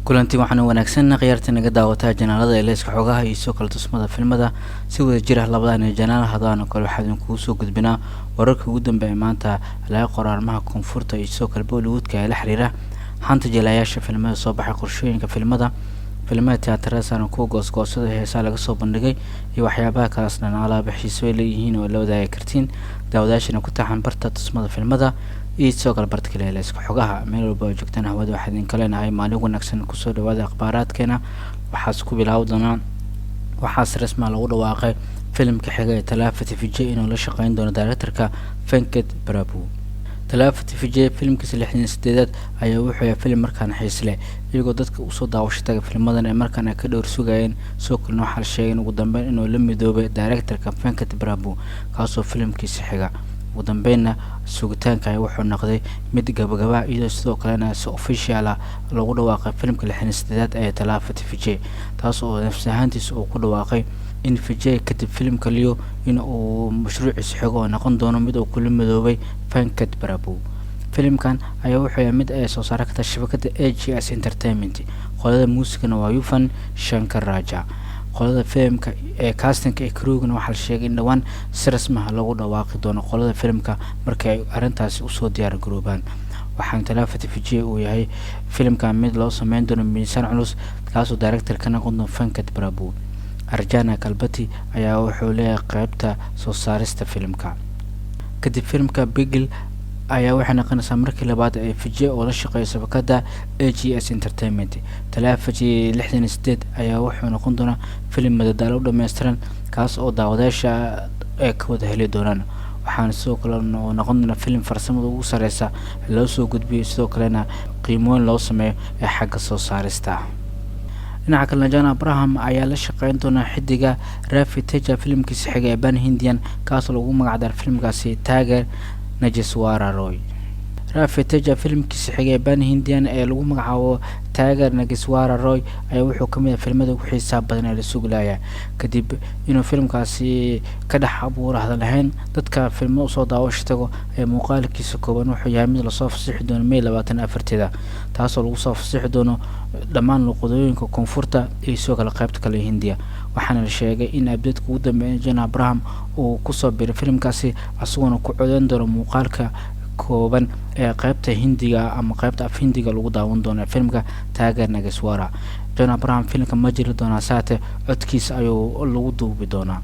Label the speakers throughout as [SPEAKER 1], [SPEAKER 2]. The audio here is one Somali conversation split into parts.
[SPEAKER 1] Kulanti waxaana wanaagsan khiyaarta naga daawataa janaalada eleyska xogaha iyo soo kala tusmada filmada si wada jir ah. Labadan janaal hadaan kale waxaa idinkugu soo gudbinaa wararkii ugu dambeeya maanta laga qoro arrimaha koonfurta iyo sidoo kale Bollywoodka ee la xiriira xanta jilayaasha filmada soo baxay, qorshooyinka filmada, filmada tiyaatarada saaran, kuwa goosgoosada, heesaa laga soo bandhigay iyo waxyaabaha kalaasna alaaba xiiso ay leeyihiin oo la wadaagi kartiin daawadayaashana ku taxan barta tusmada filmada iyo sidoo kale barta kale eleyska xogaha. Meel walba oo joogtaan hawada waxaa idinka leenahay maalin wanaagsan, kusoo dhawaada akhbaaraadkeena. Waxaas ku bilaabi doonaa, waxaas rasmaa lagu dhawaaqay filimka xiga ee Thalapathy Vijay inuu la shaqeyn doono directorka Venkat Prabhu. Thalapathy Vijay filimkiisa 68aad ayaa wuxuu yahay filim markaan xiis leh, iyagoo dadka usoo daawasho taga filmadan ee markaan ay ka dhowr sugayeen. Sidoo kalena waxaa la sheegay in ugu dambeyn inuu la midoobay directorka Venkat Prabhu, kaasoo filimkiisa xiga. Ugu dambeynna sugitaanka ayaa wuxuu noqday mid gabagaba, iyadoo sidoo kalena si official ah lagu dhawaaqay filimka 68aad ee Thalapathy Vijay, taas oo nafs ahaantiisa uu ku dhawaaqay in Vijay kadib filimka Leo in uu mashruuciisa xigo oo noqon doono mid uu kula midoobay Venkat Prabhu. Filimkan ayaa wuxuu yahay mid ay soo saari karta shabakada AGS Entertainment, qolada muusigana waa Yuvan Shankar Raja. Qolada filimka ee castingka ee crewgana waxaa la sheegay in dhowaan si rasmaha lagu dhawaaqi doono qolada filimka markii ay arrintaasi usoo diyaar garoobaan. Waxaana Thalapathy Vijay uu yahay filimkan mid loo sameyn doono miisaan culus, kaasoo director ka noqon doono Venkat Prabhu. Arjana Kalbati ayaa wuxuu leeyahay qeybta soo saarista filimka. Kadib filimka Bigil ayaa waxay noqonaysaa markii labaad ee Vijay oo la shaqeeyo shabakada AGS Entertainment. Thalapathy 68 ayaa wuxuu noqon doonaa filim madadaalo u dhameystiran, kaas oo daawadayaasha ay ka wada heli doonaan. Waxaana sidoo kale noqon doona filim farsamada ugu sareysa loo soo gudbiyo, sidoo kalena qiimooyin loo sameeyo ee xagga soo saarista. Dhinaca kalena, John Abraham ayaa la shaqeyn doona xidiga Ravi Teja filimkiisa xiga ee Pan Indian, kaasoo lagu magacdaray filimkaasi Tiger Nageswara Rao. Ravi Teja filimkiisa xiga ee Pan Indian ee lagu magacaabo Tiger Nageswara Rao ayaa wuxuu kamid ah filimada ugu xiisaha badan ee la sugilaya, kadib inuu filimkaasi ka dhex abuuro hadal ahayn dadka filmo usoo daawasho tago. Ee muuqaalkiisa kooban wuxuu yahay mid lasoo fasixi doono May 24-eeda, taasoo lagu soo fasixi doono dhammaan luqadooyinka koonfurta iyo sidoo kale qaybta kale ee Hindiya. Waxaana la sheegay in updateka ugu dambeeya John Abraham uu kusoo biray filimkaasi, isagoona ku codeyn doono muuqaalka kooban ee qaybta Hindiga ama qaybta af Hindiga lagu daawan doono filimka Tiger Nageswara. John Abraham filimka ma jiri doonaa, saate codkiisa ayuu lagu duubi doonaa.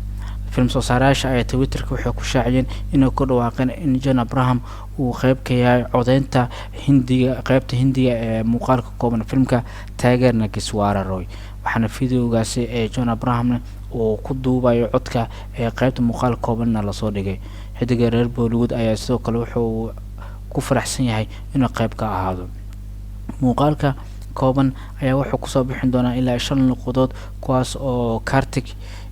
[SPEAKER 1] Film soo saarayaasha ayaa Twitterka waxay ku shaaciyeen inay ku dhawaaqeen in John Abraham uu qeyb ka yahay codeynta Hindiga, qeybta Hindiga ee muuqaalka kooban filimka Tiger Nageswara Rao. Waxaana videogaasi ee John Abrahamna uu ku duubayo codka ee qeybta muuqaal koobanna lasoo dhigay. Xidiga reer Bollywood ayaa sidoo kale wuxuu ku faraxsan yahay inuu qeyb ka ahaado. Muuqaalka kooban ayaa wuxuu kusoo bixin doonaa ilaa shan luqadood, kuwaas oo Kartik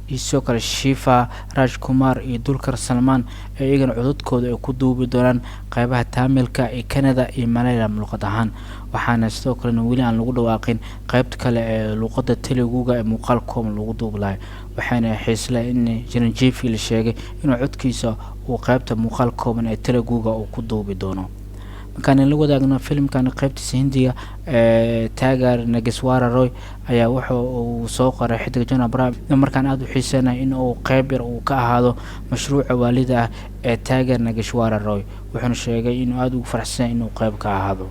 [SPEAKER 1] iyo sidoo kale Shiva Rajkumar iyo Dulquer Salmaan ee iyagana codadkooda ay ku duubi doonaan qeybaha Tamilka iyo Kannada iyo Malayalam luqad ahaan. Waxaana sidoo kalena weli aan lagu dhawaaqin qeybta kale ee luqada Teluguga ee muuqaal kooban lagu duubi lahay. Waxaana xiisle in Chiranjeevi la sheegay inuu codkiisa uu qeybta muuqaal kooban ee Teluguga uu ku duubi doono. Markaan la wadaagno filimkan qeybtiisa Hindiga ee Tiger Nageswara Rao ayaa wuxa uu soo qoray xidiga John Abraham markaan aada u xiiseenahay in uu qeyb yar uu ka ahaado mashruuca waalida ah ee Tiger Nageswara Rao. Wuxuuna sheegay inuu aada ugu faraxsan inuu qeyb ka ahaado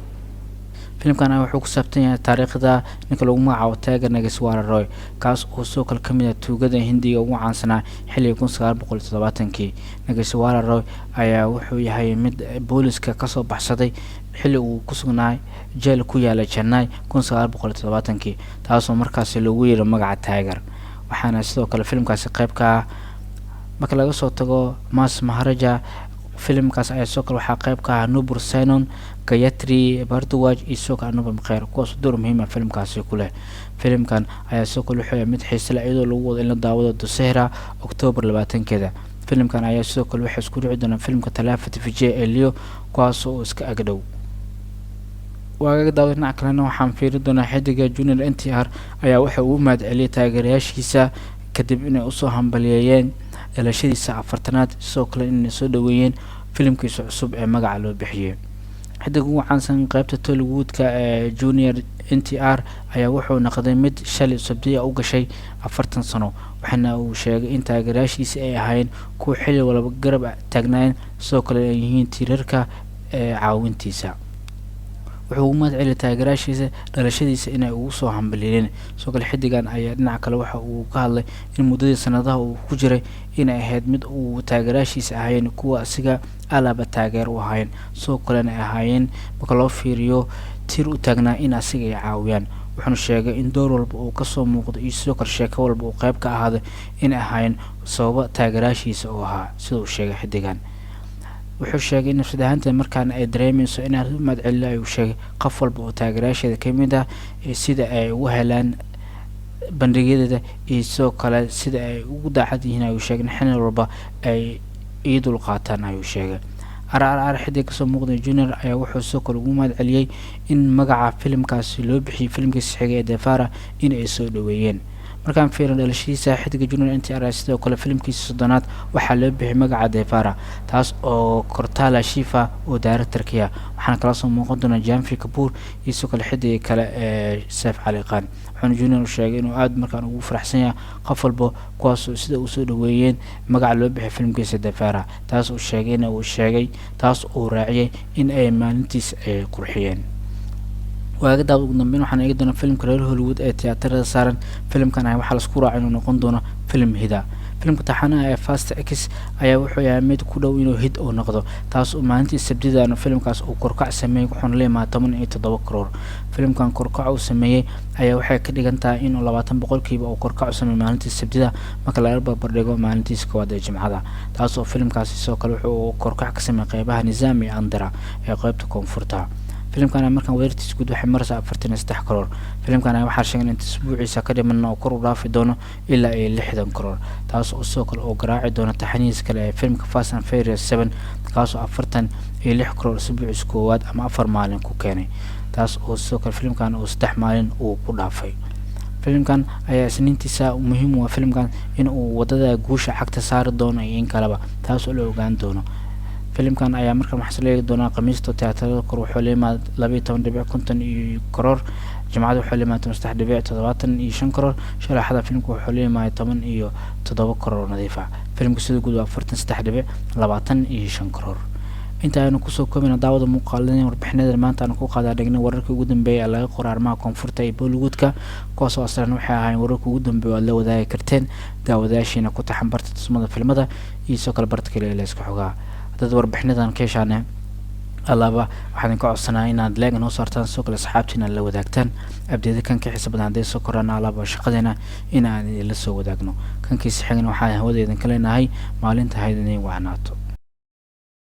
[SPEAKER 1] filimkan. Wuxuu ku saabsan yahay taariikhda ninka lagu magacaabo Tiger Nageswara Rao, kaas oo sidoo kale kamid ah tuugada Hindiga ugu caansanaa xilligii 1970-kii. Nageswara Rao ayaa wuxuu yahay mid booliska kasoo baxsaday xilli uu ku sugnaa jeel ku yaala Chennai 1970-kii, taasoo markaasi loogu yeero magaca Tiger. Waxaana sidoo kale filimkaasi qeyb ka ah, marka laga soo tago Mass Maharaja, filimkaas ayaa sidoo kale waxaa qeyb ka ah Nupur Sanon, Gayatri Bharadwaj iyo sidoo kale Anupam Kher, kuwaas door muhiim ah filimkaasi ku leh. Filimkan ayaa sidoo kale wuxuu yahay mid xiise leh, iyadoo lagu wado in la daawado Dussehra October 20-keeda. Filimkan ayaa sidoo kale waxay isku dhici doonaan filimka Thalapathy Vijay ee Leo, kuwaas oo iska agdhow waagaga daawada. Dhinaca kalena waxaan fiiri doonaa, xidiga Junior NTR ayaa waxa uu u mahad celiyay taageerayaashiisa kadib inay usoo hambaliyeeyeen dhalashadiisa 40aad, sidoo kale inay soo dhaweeyeen filimkiisa cusub ee magaca loo bixiyey. Xidig ugu caansan qeybta Tollywoodka ee Junior NTR ayaa wuxuu noqday mid shalay Sabtiya u gashay 40 sano, waxaana uu sheegay in taageerayaashiisa ay ahaayeen kuwa xilli walba garab taagnaayeen, sidoo kale ay yihiin tiirarka ee caawintiisa. Wuxuu ugu mahad celiyay taageerayaashiisa dhalashadiisa inay ugu soo hambalyeeyeen. Sidoo kale xidigan ayaa dhinaca kale waxa uu ka hadlay in muddadii sanadaha uu ku jiray inay ahayd mid uu taageerayaashiisa ahaayeen kuwa asiga alaaba taageer u ahaayeen, sidoo kalena ay ahaayeen marka loo fiiriyo tiir u taagnaa in asiga ay caawiyaan. Wuxuuna sheegay in door walba uu kasoo muuqdo iyo sidoo kale sheeko walba uu qeyb ka ahaaday inay ahaayeen sababo taageerayaashiisa oo ahaa, sida uu sheegay xidigan. Wuxuu sheegay in nafsad ahaanteed markaana ay dareemeyso inaad u mahad celiyo, ayuu sheegay qof walba oo taageerayaasheeda ka mid ah sida ay ugu helaan bandhigyadeeda iyo sidoo kale sida ay ugu daacad yihiin, ayuu sheegay in xilli walba ay ii dul qaataan, ayuu sheegay. RRR xidig kasoo muuqday Junior ayaa wuxuu sidoo kale ugu mahad celiyey in magaca filimkaasi loo bixiyey filimkiisa xigay ee Devara in ay soo dhaweeyeen. Markaan fiirin dhalashadiisa, xidiga Junior NTR sidoo kale filimkiisa 30aad waxaa loo bixiyay magaca Devara, taas oo Kortala Shifa oo directorkiya, waxaana kala soo muuqan doona Janhvi Kapoor iyo sidoo kale xidiga kale ee Saif Cali Khan. Wuxuuna Junior u sheegay inuu aada markaan ugu faraxsan yahay qof walba kuwaasoo sida uu soo dhaweeyeen magaca loo bixiyay filimkiisa Devara, taas uu sheegay in uu sheegay, taas uu raaciyay in ay maalintiisa ay qurxiyeen. Waagadaaba ugu dambeyn waxaan eegi doonaa filimka reer Hollywood ee tiyaatarada saaran. Filimkan ayaa waxaa lasku raacay inuu noqon doono filim hit ah. Filimka taxanaha ee Fast X ayaa wuxuu yahay mid ku dhow inuu hit uu noqdo, taas oo maalintii Sabtidan filimkaas uu korkac sameeyey, wuxuuna la imaaday 17 karoor. Filimkan korkac uu sameeyey ayaa waxay ka dhigan tahay inuu 20% uu korkac u sameeyey maalintii Sabtida marka laga barbardhigo maalintiisa koowaad ee Jimcada, taas oo filimkaasi sidoo kale wuxuu korkac ka sameeyey qeybaha Nizam iyo Andhra ee qeybta koonfurta. Filimkan markaan weerartiisa guud waxay maraysaa 43 karoor. Filimkan waxaa sheegay in isbuuciisa ka dhiman oo kor u dhaafi doono ilaa iyo 60 karoor, taas oo sidoo kale oo garaaci doono taxanihiisa kale ee filimka Fast and Furious 7, kaasoo 46 karoor isbuuciisa koowaad ama 4 maalin ku keenay, taas oo sidoo kale filimkan uu 3 maalin uu ku dhaafay. Filimkan ayaa isniintiisa muhiim u ah filimkan in uu wadada guusha cagta saari doono iyo in kaleba, taas oo la ogaan doono. Filimkan ayaa markaan waxaa la eegi doonaa Khamiista tiyaatarada kor wuxuu la yimaada 12.50 iyo karoor, Jimcada wuxuu la yimaada 13.75 karoor, sharaxada filimka wuxuu la yimaada 17 karoor nadiif ah. Filimka sida guud waa 43.25 karoor. Inta aynu kusoo koobina daawada muuqaaladeen warbixinada maanta aanu ku qaadaa dhignay wararkii ugu dambeeyay ee laga qoro arrimaha koonfurta iyo Bollywoodka, kuwaas oo aslan waxay ahaayeen wararkii ugu dambeeyay oo aad la wadaagi karteen daawadayaashiina ku taxan barta tusmada filmada iyo sidoo kale barta kale ee la iska xogaa. Dad warbixinadan ka heshaane alaaba waxaan idinka codsanaa inaad like noo saartaan, sidoo kale asxaabtiina la wadaagtaan. Abdeeda kan ka xiisa badan hadday soo koraan, alaaba shaqadeena in aan idinla soo wadaagno. Kankiisa xigana waxaan hawada idinka leenahay maalinta hayd idin wacnaato.